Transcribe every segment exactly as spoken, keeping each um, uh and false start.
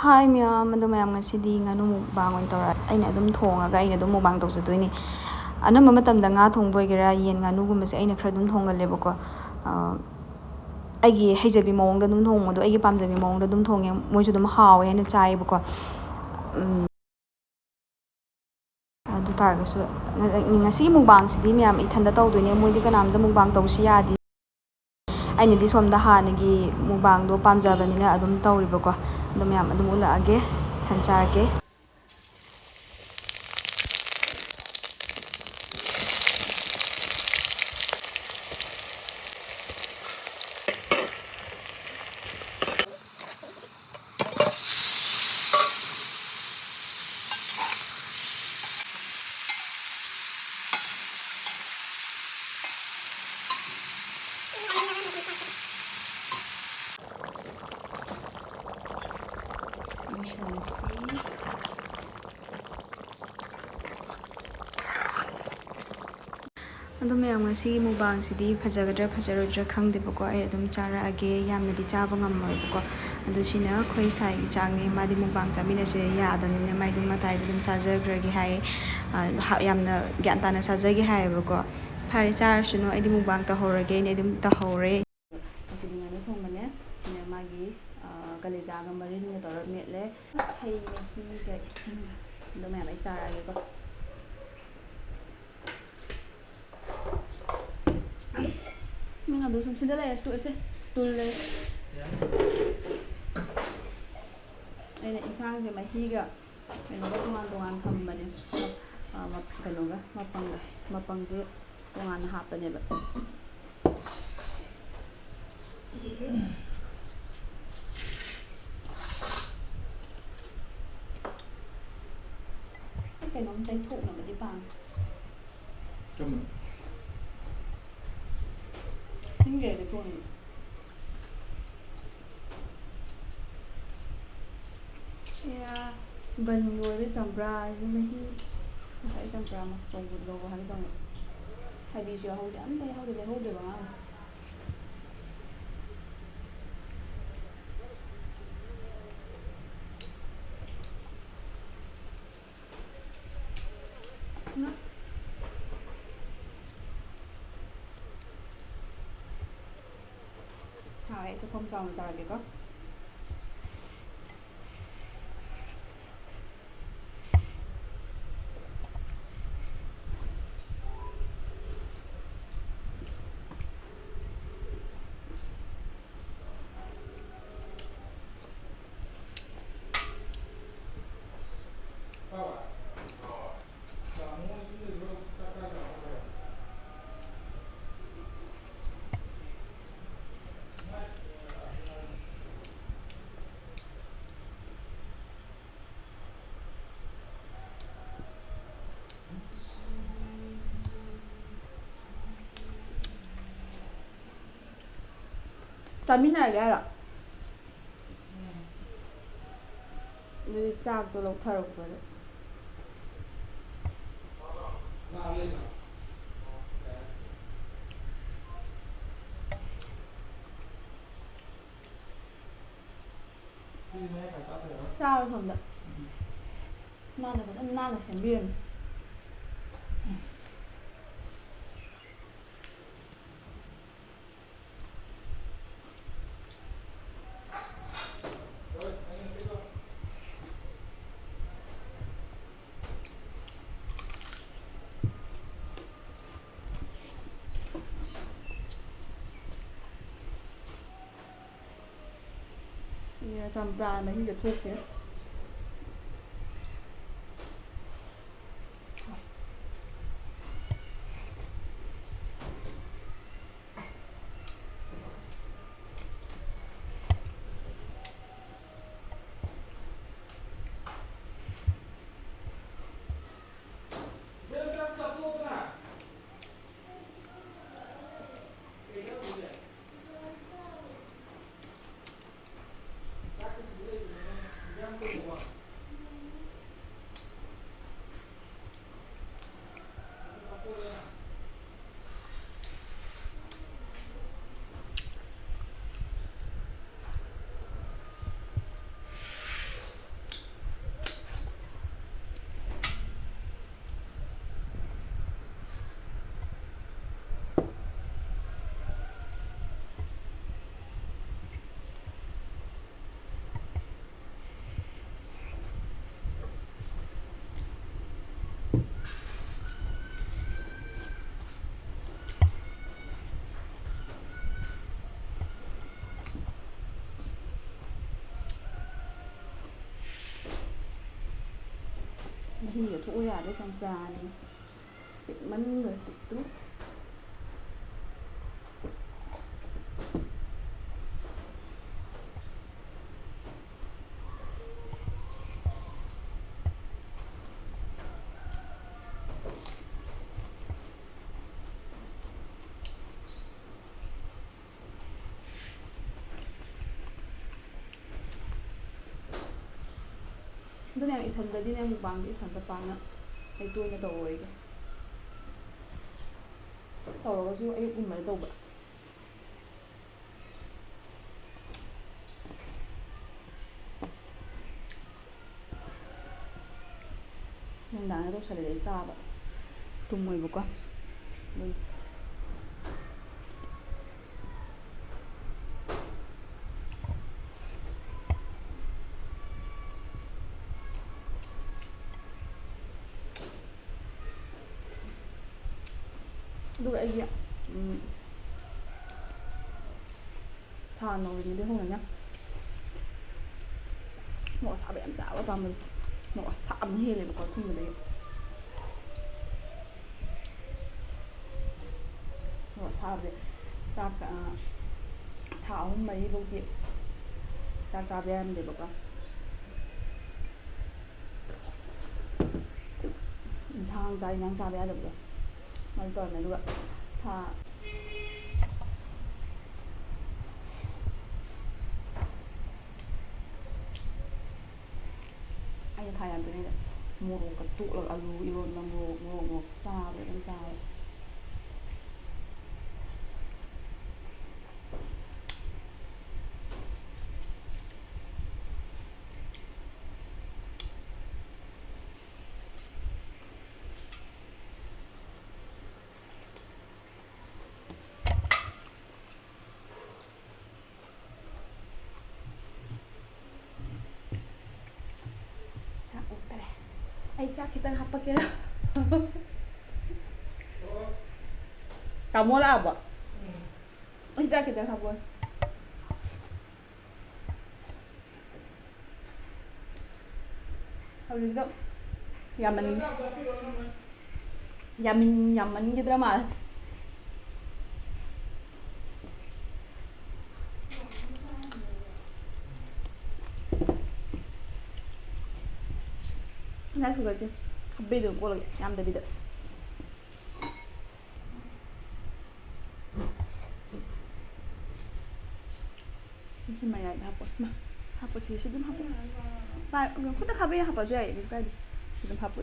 ꯍꯥꯏ ꯃꯌꯥꯝ, ꯑꯗꯣ ꯃꯌꯥꯝ, ꯉꯁꯤꯗꯤ ꯉꯥꯅꯨ ꯃꯨꯛꯕꯥꯡ ꯑꯣꯏꯅ ꯇꯧꯔꯛꯑꯦ꯫ ꯑꯩꯅ ꯑꯗꯨꯝ ꯊꯣꯡꯉꯒ ꯑꯩꯅ ꯑꯗꯨꯝ ꯃꯨꯛꯕꯥꯡ ꯇꯧꯖꯗꯣꯏꯅꯤ꯫ ꯑꯅꯝꯕ ꯃꯇꯝꯗ ꯉꯥ ꯊꯣꯡꯕ ꯑꯣꯏꯒꯦꯔꯥ, ꯌꯦꯟ ꯉꯥꯅꯨꯒꯨꯝꯕꯁꯦ ꯑꯩꯅ ꯈꯔ ꯑꯗꯨꯝ ꯊꯣꯡꯒꯜꯂꯦꯕꯀꯣ꯫ ꯑ, ꯑꯩꯒꯤ ꯍꯩꯖꯕꯤ ꯃꯑꯣꯡꯗ ꯑꯗꯨꯝ ꯊꯣꯡꯕꯗꯣ, ꯑꯩꯒꯤ ꯄꯥꯝꯖꯕꯤ ꯃꯑꯣꯡꯗ ꯑꯗꯨꯝ ꯊꯣꯡꯉꯦ꯫ ꯃꯣꯏꯁꯨ ꯑꯗꯨꯝ ꯍꯥꯎꯋꯦ ꯍꯥꯏꯅ ꯆꯥꯏꯌꯦꯕꯀꯣ꯫ ꯎꯝ, ꯑꯗꯨ ꯇꯥꯔꯒꯁꯨ ꯉ-, ꯉꯁꯤꯒꯤ ꯃꯨꯛꯕꯥꯡꯁꯤꯗꯤ ꯃꯌꯥꯝ ꯏꯊꯟꯗ ꯇꯧꯗꯣꯏꯅꯦ꯫ ꯃꯣꯏꯗꯤ ꯀꯅꯥꯝꯇ ꯃꯨꯛꯕꯥꯡ ꯇꯧꯁꯤ ꯌꯥꯗꯦ꯫ ꯑꯩꯅꯗꯤ ꯁꯣꯝꯗ ꯍꯥꯟꯅꯒꯤ ꯃꯨꯛꯕꯥꯡꯗꯣ ꯄꯥꯝꯖꯕꯅꯤꯅ ꯑꯗꯨꯝ ꯇꯧꯔꯤꯕꯀꯣ꯫ ꯑꯗꯣ ꯃꯌꯥꯝ ꯑꯗꯨꯝ ꯎꯠꯂꯛꯑꯒꯦ, ꯏꯊꯟ ꯆꯥꯔꯒꯦ꯫ ꯂꯣꯏꯁꯤꯜꯂꯁꯤ꯫ ꯑꯗꯣ ꯃꯌꯥꯝ, ꯉꯁꯤꯒꯤ ꯃꯨꯛꯕꯥꯡꯁꯤꯗꯤ ꯐꯖꯒꯗ꯭ꯔꯥ ꯐꯖꯔꯣꯏꯗ꯭ꯔꯥ ꯈꯪꯗꯦꯕꯀꯣ, ꯑꯩ ꯑꯗꯨꯝ ꯆꯥꯔꯛꯑꯒꯦ꯫ ꯌꯥꯝꯅꯗꯤ ꯆꯥꯕ ꯉꯝꯃꯣꯏꯕꯀꯣ꯫ ꯑꯗꯣ ꯁꯤꯅ ꯑꯩꯈꯣꯏ ꯁꯥꯏꯒꯤ ꯆꯥꯛꯅꯦ, ꯃꯥꯗꯤ ꯃꯨꯛꯕꯥꯡ ꯆꯥꯃꯤꯟꯅꯁꯦ ꯌꯥꯗꯕꯅꯤꯅ ꯃꯥꯏ ꯑꯗꯨꯝ ꯃꯇꯥꯏꯗ ꯑꯗꯨꯝ ꯆꯥꯖꯈ꯭ꯔꯒꯦ ꯍꯥꯏ꯫ ꯑ, ꯍꯥ-, ꯌꯥꯝꯅ ꯒ꯭ꯌꯥꯟ ꯇꯥꯅ ꯆꯥꯖꯒꯦ ꯍꯥꯏꯌꯦꯕꯀꯣ꯫ ꯐꯔꯦ, ꯆꯥꯔꯁꯅꯨ, ꯑꯩꯗꯤ ꯃꯨꯛꯕꯥꯡ ꯇꯧꯍꯧꯔꯒꯦ, ꯑꯩꯅ ꯑꯗꯨꯝ ꯇꯧꯍꯧꯔꯦ꯫ ꯉꯁꯤꯗꯤ ꯉꯥꯅꯨ ꯊꯣꯡꯕꯅꯦ꯫ ꯁꯤꯅ ꯃꯥꯒꯤ, ꯑ, ꯀꯂꯦꯖꯥꯒ ꯃꯔꯤꯟꯒ ꯇꯧꯔ ꯃꯦꯠꯂꯦ꯫ ꯍꯩ ꯃꯍꯤꯒ ꯏꯁꯤꯡꯒ꯫ ꯑꯗꯣ ꯃꯌꯥꯝ ꯑꯩ ꯆꯥꯔꯛꯑꯒꯦꯀꯣ꯫ ꯅꯪ ꯑꯗꯨ ꯁꯨꯝ ꯁꯤꯗ ꯂꯩꯔꯁꯨ ꯇꯣꯛꯑꯁꯦ꯫ ꯇꯨꯜ ꯂꯩ꯫ ꯑꯩꯅ ꯏꯟꯁꯥꯡꯁꯦ ꯃꯍꯤꯒ ꯀꯩꯅꯣꯒ ꯇꯣꯉꯥꯟ ꯇꯣꯉꯥꯟ ꯊꯝꯕꯅꯦ꯫ ꯑ, ꯃ-, ꯀꯩꯅꯣꯒ ꯃꯄꯪꯒ꯫ ꯃꯄꯪꯁꯦ ꯇꯣꯉꯥꯟꯅ ꯍꯥꯞꯄꯅꯦꯕ꯫ ꯑꯩ ꯀꯩꯅꯣꯝ ꯇꯩꯊꯣꯛꯅꯕꯗꯤ ꯄꯥꯝꯃꯦ꯫ ꯆꯨꯝꯃꯦ꯫ ꯏꯁꯤꯡ ꯀꯩꯗ ꯊꯣꯡꯉꯤꯅꯣ? ꯁꯤꯔꯥ ꯕꯟꯒꯤ ꯑꯣꯏꯕ ꯆꯝꯄ꯭ꯔꯥꯁꯤ ꯃꯍꯤ, ꯉꯁꯥꯏ ꯆꯝꯄ꯭ꯔꯥ ꯃꯆꯧꯕꯗꯣ ꯂꯧꯕ ꯍꯥꯏꯒꯦ ꯇꯧꯅꯤ꯫ ꯊꯕꯤꯁꯨ ꯌꯥꯎꯍꯧꯗꯦ, ꯑꯝꯇ ꯌꯥꯎꯍꯧꯗꯦ, ꯂꯩꯍꯧꯗꯦꯕ ꯑꯉꯥꯡ꯫ ꯃꯐꯝ ꯆꯥꯎꯅ ꯆꯥꯔꯒꯦꯀꯣ꯫ ꯆꯥꯃꯤꯟꯅꯔꯒꯦ ꯍꯥꯏꯔꯣ? ꯑꯗꯨꯗꯤ ꯆꯥꯛꯇꯣ ꯂꯧꯊꯔꯛꯄꯗ꯫ ꯆꯥꯔꯣ ꯁꯣꯝꯗ꯫ ꯃꯥꯅ ꯐꯖꯅ ꯅꯥꯟꯅ ꯁꯦꯝꯕꯤꯔꯝꯃꯤ꯫ ꯁꯤ ꯆꯝꯄ꯭ꯔꯥ ꯃꯍꯤꯒ ꯊꯣꯛꯇꯦ꯫ ꯃꯍꯤꯒ ꯊꯣꯛꯎ ꯌꯥꯗ꯭ꯔꯦ, ꯆꯝꯄ꯭ꯔꯥꯅꯤ꯫ ꯄꯤꯛꯃꯟꯈ꯭ꯔꯦ, ꯄꯤꯛꯇ꯭ꯔꯨ꯫ ꯑꯗꯨꯅꯦ, ꯏꯊꯟꯗꯗꯤꯅꯦ, ꯃꯨꯛꯕꯥꯡꯁꯦ ꯏꯊꯟꯗ ꯄꯥꯛꯅ ꯑꯩ ꯇꯣꯏꯅ ꯇꯧꯔꯣꯏꯒꯦ꯫ ꯇꯧꯔꯒꯁꯨ ꯑꯌꯨꯛꯀꯨꯝꯕꯗ ꯇꯧꯕ꯫ ꯅꯨꯡꯗꯥꯡꯗ ꯇꯧꯁꯜꯂꯗꯤ ꯑꯩ ꯆꯥꯕ ꯇꯨꯝꯃꯣꯏꯕꯀꯣ꯫ ꯑꯗꯨꯅ ꯑꯗꯨꯒ ꯑꯩꯒꯤ, ꯎꯝ, ꯊꯥ ꯅꯧꯔꯤꯉꯩꯗꯒꯤ ꯍꯧꯅꯅꯦ, ꯃꯣꯔꯣꯛ ꯑꯁꯥꯕ ꯌꯥꯝ ꯆꯥꯕ ꯄꯥꯝꯕꯗꯣ꯫ ꯃꯣꯔꯣꯛ ꯑꯁꯥꯕꯅ ꯍꯦꯜꯂꯦꯕꯀꯣ ꯑꯊꯨꯝꯕꯗꯒꯤ꯫ ꯃꯣꯔꯣꯛ ꯑꯁꯥꯕꯁꯦ ꯆꯥꯛ, ꯑ, ꯊꯥ ꯑꯍꯨꯝ ꯃꯔꯤꯐꯧꯗꯤ ꯆꯥꯛ ꯆꯥꯕ ꯌꯥꯔꯝꯗꯦꯕꯀꯣ꯫ ꯏꯟꯁꯥꯡ ꯆꯥꯛ ꯏꯟꯁꯥꯡ ꯆꯥꯕ ꯌꯥꯗꯕꯗꯣ ꯑꯗꯨ ꯇꯧꯔꯝꯃꯦ꯫ ꯑꯗꯨꯒ ꯊꯥ ꯑꯩꯅ ꯊꯥ ꯌꯥꯝꯗ꯭ꯔꯤꯉꯩꯗ ꯃꯣꯔꯣꯛꯀ ꯇꯣꯠꯂꯒ ꯑꯂꯨ ꯏꯔꯣꯟꯕ, ꯃꯣꯔꯣꯛ, ꯃꯣꯔꯣꯛ, ꯃꯣꯔꯣꯛ ꯆꯥꯕꯗ ꯑꯗꯨꯝ ꯆꯥꯕ꯫ ꯆꯥꯛ ꯑꯣꯛꯇꯔꯦ꯫ ꯑꯩ ꯆꯥꯛ ꯈꯤꯇꯪ ꯍꯥꯞꯄꯛꯀꯦꯔꯥ? ꯇꯥꯃꯣ ꯂꯥꯛꯑꯕꯣ? ꯑꯩ ꯆꯥꯛ ꯈꯤꯇꯪ ꯍꯥꯞꯄꯛꯑꯣ꯫ ꯍꯧꯖꯤꯛꯇꯣ ꯌꯥꯝꯃꯟ ꯌꯥꯝꯃꯟ ꯌꯥꯝꯃꯟꯈꯤꯗ꯭ꯔꯥ ꯃꯥꯜꯂꯦ꯫ ꯉꯁꯥꯏ ꯁꯨꯒꯠꯁꯦ ꯈꯥꯕꯩꯗꯣ ꯀꯣꯠꯂꯒꯦ ꯌꯥꯝꯗꯕꯤꯗ꯫ ꯁꯤ ꯃꯌꯥꯏꯗ ꯍꯥꯞꯄꯣ꯫ ꯃꯥ, ꯍꯥꯞꯄꯣ, ꯁꯤ, ꯁꯤ ꯑꯗꯨꯝ ꯍꯥꯞꯄꯣ꯫ ꯄꯥꯏ-, ꯈꯨꯠꯇ ꯈꯥꯕꯩ ꯍꯥꯞꯄꯁꯨ ꯌꯥꯏꯌꯦ, ꯀꯩꯁꯨ ꯀꯥꯏꯗꯦ꯫ ꯑꯗꯨꯝ ꯍꯥꯞꯄꯣ꯫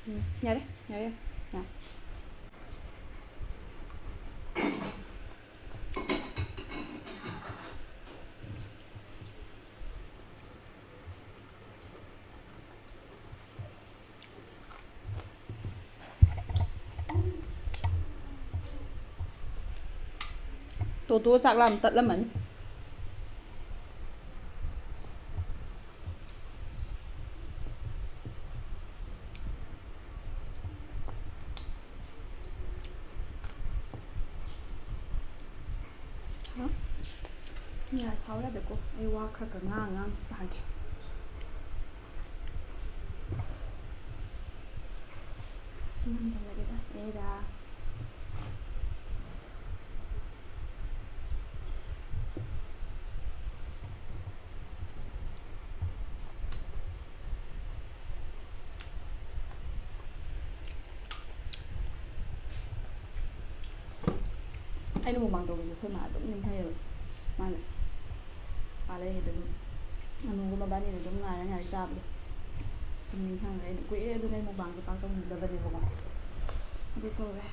ꯎꯝ, ꯌꯥꯔꯦ, ꯌꯥꯔꯦ, ꯌꯥꯔꯦ꯫ ꯌꯥꯔꯦ꯫ ꯇꯣꯇꯣ ꯆꯥꯛ ꯂꯥꯝ ꯇꯠꯂꯝꯃꯅꯤ꯫ ꯍꯥ? ꯌꯥ ꯁꯥꯎ ꯌꯥꯗꯦꯀꯣ꯫ ꯑꯩ ꯋꯥ ꯈꯔ ꯈꯔ ꯉꯥꯡ ꯉꯥꯡ ꯆꯥꯒꯦ꯫ ꯁꯤ ꯅꯝꯁꯤꯜꯂꯒꯦꯗ, ꯑꯦꯔꯥ꯫ ꯑꯩꯅ ꯃꯨꯛꯕꯥꯡ ꯇꯧꯕꯁꯦ ꯑꯩꯈꯣꯏ ꯃꯥ ꯑꯗꯨꯝ ꯅꯤꯡꯁꯤꯡꯉꯦꯕ꯫ ꯃꯥꯅ ꯑꯥ ꯂꯩꯔꯤꯉꯩꯗ ꯑꯗꯨꯝ ꯑꯅꯨꯒ ꯃꯕꯥꯅꯤꯅ ꯑꯗꯨꯝ ꯉꯥꯏꯔ ꯉꯥꯏꯔ ꯆꯥꯕꯗꯣ ꯑꯗꯨꯝ ꯅꯤꯡꯁꯤꯡꯉꯦ꯫ ꯑꯩꯅ ꯀꯨꯏꯔꯦ ꯑꯗꯨꯅ ꯑꯩ ꯃꯨꯛꯕꯥꯡꯁꯦ ꯄꯥꯛ ꯇꯧꯅꯤꯡꯗꯕꯅꯦꯕꯀꯣ꯫ ꯑꯗꯨ ꯇꯧꯔꯦ꯫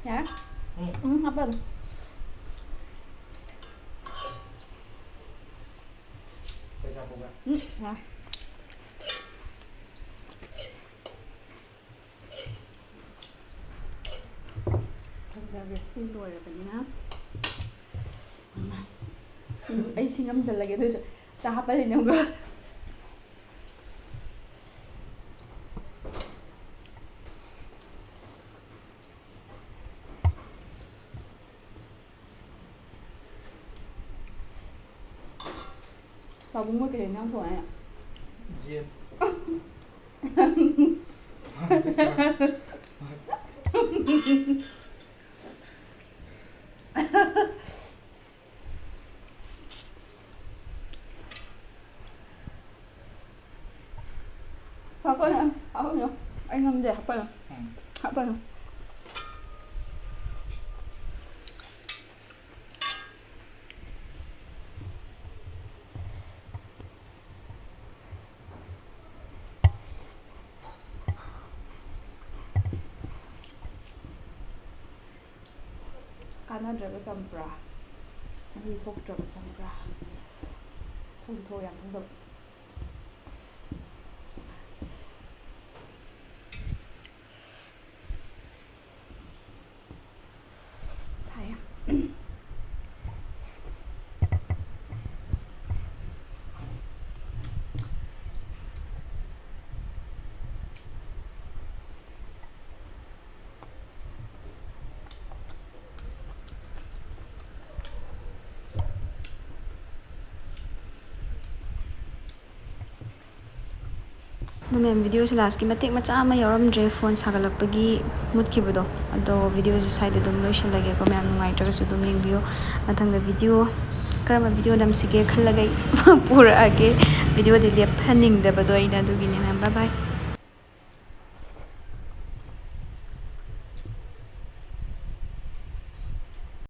ꯌꯥꯔꯦ? ꯎꯝ, ꯍꯥꯞꯄꯅꯨ꯫ ꯎꯝ, ꯌꯥꯔꯦ꯫ ꯊꯣꯡꯖꯔꯒꯦ꯫ ꯁꯤ ꯂꯣꯏꯔꯕꯅꯤꯅ꯫ ꯎꯝ, ꯑꯩ ꯁꯤ ꯉꯝꯖꯜꯂꯒꯦ꯫ ꯑꯗꯨꯏꯁꯨ ꯆꯥ ꯍꯥꯞꯄꯜꯂꯤꯅꯦ ꯑꯃꯨꯛꯀ꯫ ꯄꯥꯕꯨꯡ ꯃꯣꯏ ꯀꯩ ꯏꯟꯖꯥꯡ ꯊꯣꯡꯉꯦ? ꯌꯦꯟ꯫ ꯍꯥꯞꯄꯅꯨ, ꯍꯥꯞꯄꯅꯨ꯫ ꯑꯩ ꯉꯝꯗꯦ, ꯍꯥꯞꯄꯅꯨ꯫ ꯎꯝ꯫ ꯍꯥꯞꯄꯅꯨ꯫ ꯀꯥꯟꯅꯗ꯭ꯔꯕ ꯆꯝꯄ꯭ꯔꯥ, ꯃꯍꯤ ꯊꯣꯛꯇ꯭ꯔꯕ ꯆꯝꯄ꯭ꯔꯥ, ꯊꯣꯛ ꯊꯣꯛ ꯌꯥꯝ ꯊꯣꯛꯇꯕ꯫ ꯁꯥꯏꯌꯦ꯫ ꯑꯗꯣ ꯃꯦꯝ, ꯚꯤꯗꯤꯑꯣꯁꯦ ꯂꯥꯁꯀꯤ ꯃꯇꯦꯛ ꯃꯆꯥ ꯑꯃ ꯌꯥꯎꯔꯝꯗ꯭ꯔꯦ, ꯐꯣꯟ ꯁꯥꯒꯠꯂꯛꯄꯒꯤ ꯃꯨꯠꯈꯤꯕꯗꯣ꯫ ꯑꯗꯣ ꯚꯤꯗꯤꯑꯣꯁꯦ ꯁ꯭ꯋꯥꯏꯗ ꯑꯗꯨꯝ ꯂꯣꯏꯁꯤꯜꯂꯒꯦꯀꯣ ꯃꯌꯥꯝ, ꯅꯨꯡꯉꯥꯏꯇ꯭ꯔꯒꯁꯨ ꯑꯗꯨꯝ ꯌꯦꯡꯕꯤꯌꯨ꯫ ꯃꯊꯪꯗ ꯚꯤꯗꯤꯑꯣ ꯀꯔꯝꯕ ꯚꯤꯗꯤꯑꯣ ꯅꯝꯁꯤꯒꯦ ꯈꯜꯂꯒ ꯑꯩ ꯄꯨꯔꯛꯑꯒꯦ꯫ ꯚꯤꯗꯤꯑꯣꯗꯤ ꯂꯦꯞꯍꯟꯅꯤꯡꯗꯕꯗꯣ ꯑꯩꯅ, ꯑꯗꯨꯒꯤꯅꯦ ꯃꯦꯝ꯫ ꯕꯥꯏ ꯕꯥꯏ꯫